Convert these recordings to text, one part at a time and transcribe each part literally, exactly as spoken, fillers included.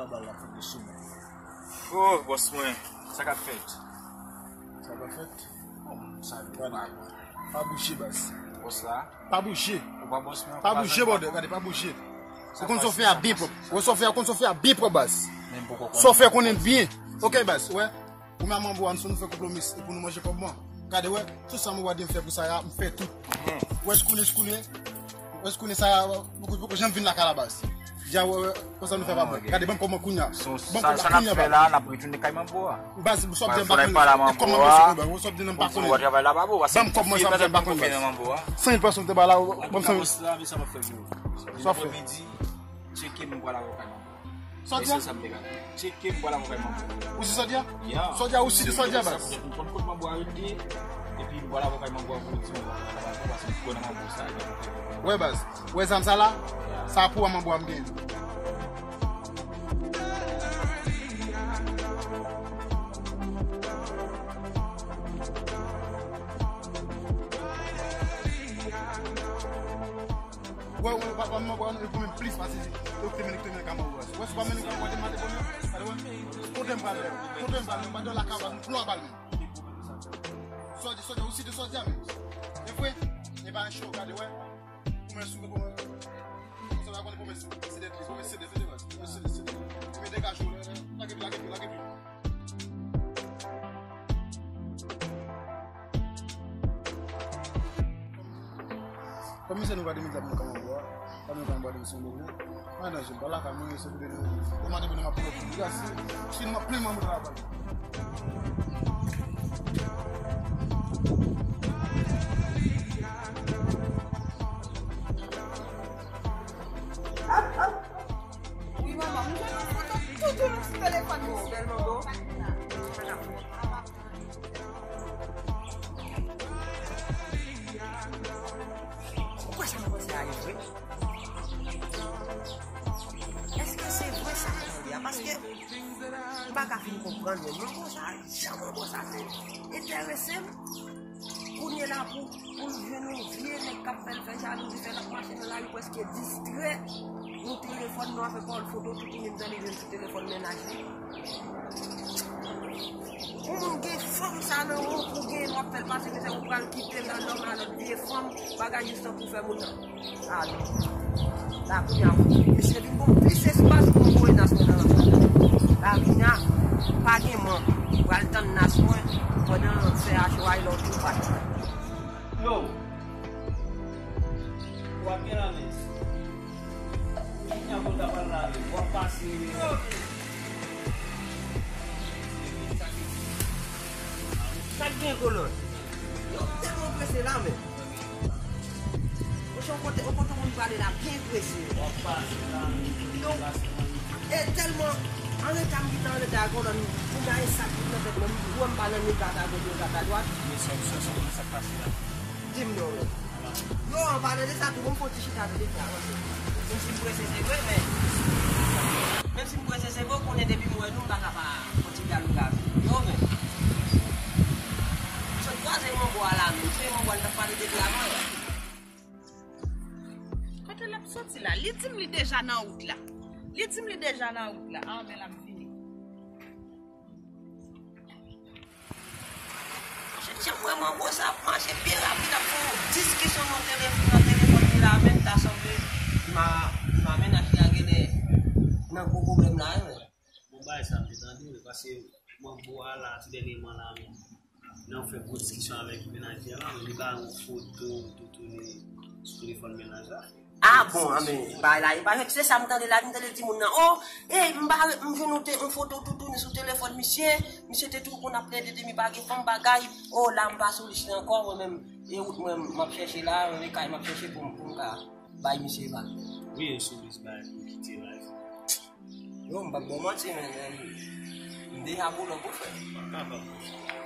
Bal la fèt de sou mwen. Oh, bòs mwen, sa k ap fèt? Sa k ap fèt? Bon, sa yo pa. Pa bouje, baz. Bòs la? Pa bouje. Ou pa bòs mwen, pa bouje, brother, gade, pa bouje. Ou konn sa w fè a byen pwòp. Ou sa w fè a, konn sa w fè a byen pwòp, baz. Sa w fè konnen byen. Ok, baz, wè. Ou menm manbo a, nou fè konpwomi epi nou manje kòb mwen. Gade, wè, tout sa manbo a di m fè pou sa a, m fè tout. Wè, s konnen, s konnen. Wè, s konnen sa a, poko, poko janm vin lakay la, baz. Dja, wè, wè, konsa nou fè pa bon. Gade, ban m kòb mwen kounye a. Ban m kòb la kounye a, baz. Baz, sa n ap fè la, n ap retounen kay manbo a. Baz, sa w ap di m pa konnen, baz. Kòb manbo se kòb, sa w ap di m pa konnen. Ban m kòb mwen, sa w ap di m pa konnen, baz. San mil pa w te ba la, ban m san mil. Sa w ap fè? Tcheke m, m pral avè w kay manbo. Sòdya? Tcheke m, pral avè w kay manbo. Ou se sòdya? Sòdya, ou si de sòdya, baz. M konn kot manbo a rete, epi m pral avè w kay manbo a pou w di m, paske m kwè nan manbo sa a. Wè, baz. Wè zam sa la? Sa pou manbo a m gen. Wè, wè, pa, pa, pa, pa, pou mwen plis pase, yo te mennen, te mennen kay manbo a. Wè, se pa mennen kay manbo a, te mate pou mwen. Gade, wè. Kote m pral, kote m pral, m pa dwe lakay, m plon a bal, men. Sòdya, sòdya, ou si de sòdya, men. E vre, e pa cho, gade, wè. Pou mwen sou, pou mwen. Konsa, pa konnen pou mwen sou, se de plis, pou mwen se de, se de, se de, se de. Mwen degaje w, lage pi, lage pi, lage pi. Kòm misye nou pa de medya pou nou kòman bò, pa nou kòman bò de misye nou. Mwen nan jim, pa lakay mwen, se pou de nou. Mwen mande pou nou mwen pran pou gasi. Si nou mwen plen mwen mwen travay. Wi, manman, m jwenn yon foto toutou sou telefòn misye. Tèlman bon. Ou kwè sa m panse a ye vre? Èske se vre sa m tande a? Paske m pa ka fin konprann, men mwen konsa, jan mwen konsa, se enterese m. Kounye la pou, pou l jwenn yon vye nèg k ap fè l fè jalouzi, fè l ap mache nan lari prèske distrè. Yon telefòn nou ap fè pawòl foto toutouni m tande jwenn sou telefòn mennaj li. Yon moun gen fanm sa nan men w pou w genyen w ap fè l pase mizè, ou pral kite l al dòmi a lòt vye fanm, bagay jis tankou fè moun nan. Alo. La kounye a, misye vin bon plis espas pou m voye nas mwen nan lanmè. La kounye a, pa gen man. Pral tann nas mwen pandan fè a cho a, lè w tou bat. Yo. W ap gen lame. Kounye a pou ta pral lame. W ap pase. Sa k gen kolòn? Yo tèlman prese la, men. Monchè, yon kote, yon kote moun prale la byen prese. Yo, e tèlman anreta m gentan anreta a kolòn, moun nan e sa k vin nan tèt mwen, m wè m pa nan ni gad agoch ni gad adwat. Men sa, sa, sa, sa k pase la? Di m non, men. Yo, an palan de sa tou, bon, m fon ti chita tande, frè, avanse. Menm si m prese, se vre, men. Menm si m prese, se vre, ou konnen depi m wè nou, m pa ka pa fon ti galou gazo. Yo, men. M sot kwaze manbo a la, men. Se manbo a, n t ap pale de travay. Kote l ap soti la? Li di m li deja nan wout la. Li di m li deja nan wout la. Ah, men l ap vini. Jan mwen, manbo sa ap mache byen rapid, ap fè yon diskisyon nan telef-, nan telefòn li la, menm ta sanble ma, ma mennaj li a genlè nan gwo pwoblèm la, wi, men. Bon, bagay sa m te tande, wi, paske manbo a la, ti dènyèman la, menm, nan fè gwo diskisyon avèk mennaj li a la, men li ba yon foto toutouni sou telefòn mennaj la. Ah bon, anben, bagay la, e pa jwèt, se sa m tande la, m tande l di moun nan, oh, ey, m pa, m jwenn yon te, yon foto toutouni sou telefòn misye, misye te toujou konn ap plede de mi pa gen fanm bagay, oh, la m pa sou lis la ankò, mwen menm, e wout mwen, m ap chèche la, e kay m ap chèche pou m, pou m ka bay misye bal. Wi, yo sou lis bagay pou kite la. Yo, m p ap ba w manti, men, men, m deja boulòk, wi, frè.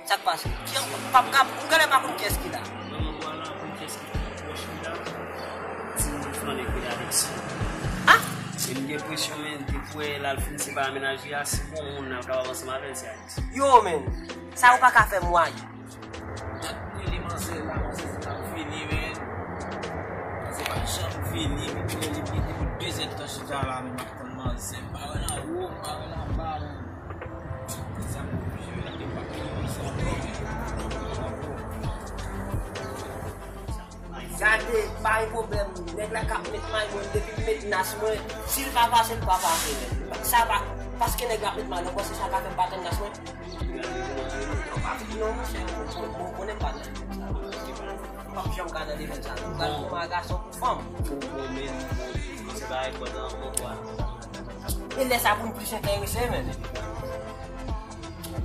Sa k pase? Ki an, p ap ka, m genlè pa konn kiyès ki la. Mwen, mwen, vwala, konn kiyès ki pwòch li la. Ti flannen ki rele Alexis. Ah? E m gen enpresyon, men, depi l al fin separe mennaj li a, si gon moun nan k ap avanse ansanm avè l, se Alexis. Yo, men, sa yo pa ka fè m waye. Dat m rele manzè la, manzè di l ap vini, men. Manzè pa janm vini, men m rele li depi de zè tan chita la, men m ap tann manzè. M pa wè nan wo, m pa wè Pa gen pwoblèm, nèg la k ap met may mwen, depi m met nas mwen, si l pa pase, l pa pase, men. Sa pa, paske nèg la ap met may, nou panse sa ka fè m pa tann nas mwen? Non, monchè, ou, ou, ou konnen m pa nan nivo sa. M p ap janm ka nan nivo sa. M pral pran gason pou fanm. Bon, bon, men, bon, se pa rekòt an, bon, kwa. E lè sa pou m plis enterese, men.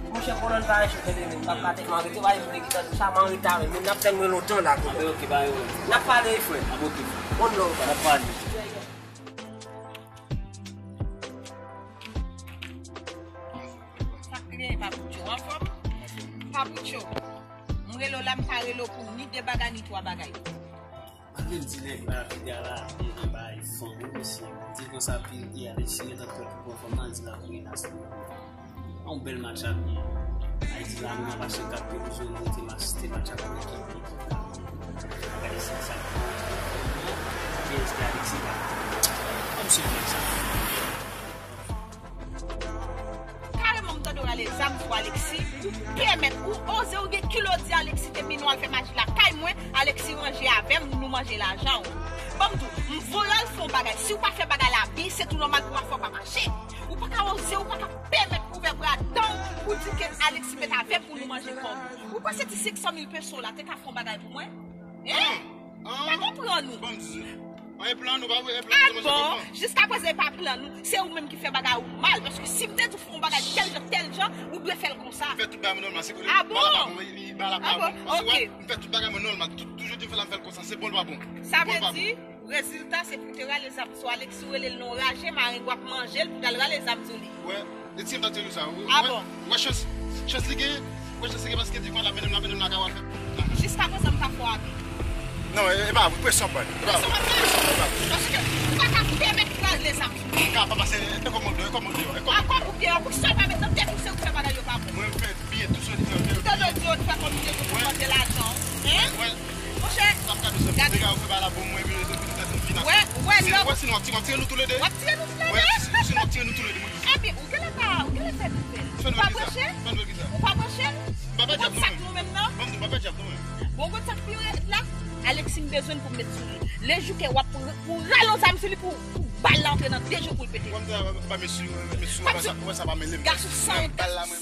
Monchè, kolòn pa enchete de menm, m p ap ka tèlman rete, pa vle ki tann sa, m an reta menm, menm n ap tann mwen lontan la, kolòn. Anben, oke, pa gen pwoblèm. N ap pale, frè. Anben, oke. One love. N ap pale. Sa k genyen, Papoucho? Anfòm? Papoucho, m rele w la, m pa rele w pou ni de bagay, ni twa bagay. Malgre m di nèg la, piga la, e, e bay fanm, wi, mesye. M di konsa, pi, e Alexis gentan pran fanm nan, di l ap menas li. Yon bèl match ap ye. Ayiti la, nou ap achte kat pou nou jwe, nou te mas-, te match ap yon ekip. Gade sa, sa. P S G Alexis la. Kòm se match sa. Kareman, m tande w rale zam sou Alexis, ou pèmèt, ou oze, ou gen kilo di Alexis te vin al fè maji lakay mwen, Alexis manje avè m, nou manje lajan w. Ban m di w, m voye al fè yon bagay. Si w pa fè bagay la byen, se tou nòmal pou w pa fè w pa mache. Ou pa ka oze, ou pa ka pèmèt ouvè bra dan w pou di ke Alexis met avè m pou nou manje kòb. Ou panse ti senk san mil peso la te ka fè yon bagay pou mwen? Hein? An? Pa konprann ou. Ban m di, an, e plan nou, pa vre? E plan nou, manje kòb lan. Jiska prezan, e pa plan nou. Se ou menm ki fè bagay ou mal. Paske si m te di w fè yon bagay tèl jan, tèl jan, ou dwe fè l konsa. M fè tout bagay mwen nòmal, se ke li pa la pa bon, li, li pa la pa bon. Paske, wè, m fè tout bagay mwen nòmal. Tout, toujou di m fè la, m fè l konsa. Se bon, l pa bon. Sa vle di, rezilta, se pou te rale zam sou Alexis, ou rele l non raje, marengwa ap manje l, pou t al rale zam sou li. Wè, e ti m ta di nou sa. Ah bon? Wè chans, chans li gen, wè chans li gen paske di fwa la, mennen m la, mennen m la, ka wè fè. Jiska prezan, m pa fò avè l. Non, e, e pa vre, presyon ban. E pa vre. Presyon ban, presyon ban. Paske ou pa ka pèmèt pou rale zam sou li. Ka pa pase, e kòman ou dwe, e kòman ou dwe, e kòman. A kòb ou pye, pou sa pa met nan tèt ou, se ou ki fè bagay yo pa bon. Mwen, m fè byen tou sou li, m fè byen. Ou tande w di yo fè kòb li te pou manje lajan, hein? Wè. Monchè, gade. Deja ou fè bagay la pou mwen, epi nou tèt nou fina. Wè, wè, lè w ap tire nou toulede. W ap tire nou toulede? Wè, si, si nou ap tire nou toulede, mwen. Ebyen, ou genlè pa, ou genlè fè nouvèl. Ou pa branche? Fè nouvèl ki sa? Ou pa branche? M pa pè djab non, mwen. Ou konn sa k nou menm nan? Ban m di, m pa pè djab non, mwen. Bon, ou konn sa k pi rèd la? Alexis m bezwen l pou m met sou li. Le jou ke w ap pou, pou rale yon zam sou li, pou, pou bal la antre nan de jou pou l pete. Wè, m te ba mesye, mesye, wè sa, wè sa pa mele m. Gason san wont. Bal la, mwen.